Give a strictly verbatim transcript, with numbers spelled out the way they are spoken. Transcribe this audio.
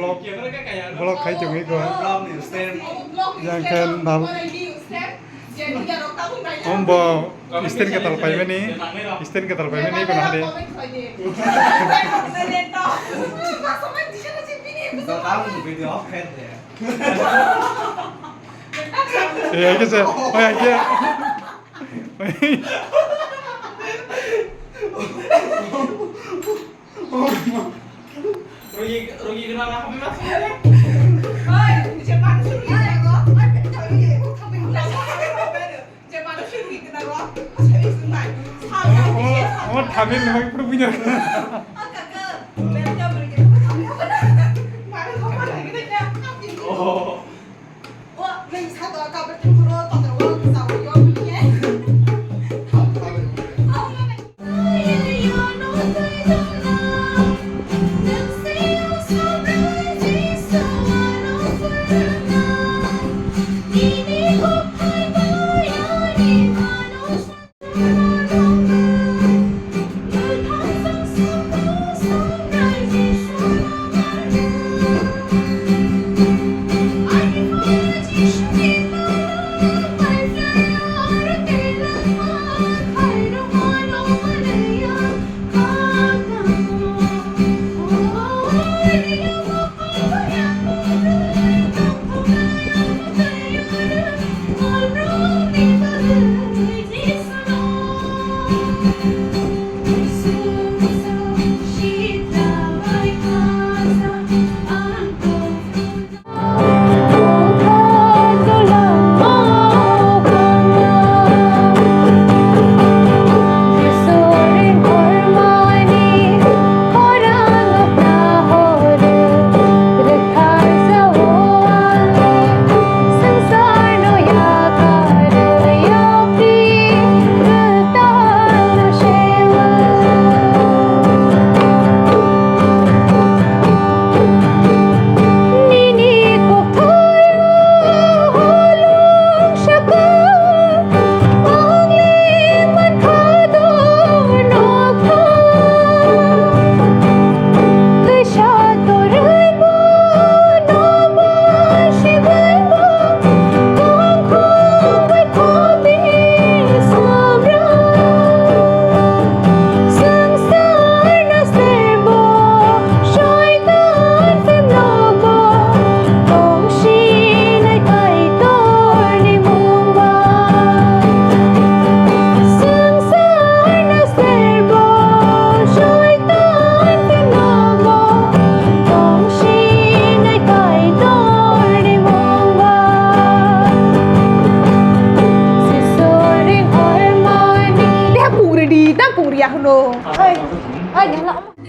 Vlog, vlog khai tongwi ko. Yang khe nal. Ombo stand kwtal paimani, stand kwtal paimani kono hade. Eh, hai khe se, oi, hai khe. Rogi, rogi gana na kami mas. Oi, je manu suru gana ro. Oi, je manu suru gana ro. Oi, oi, thabil lagi pura punya. Oh. Pung ready, tang pung ria hwno. Hai, hai, nyala.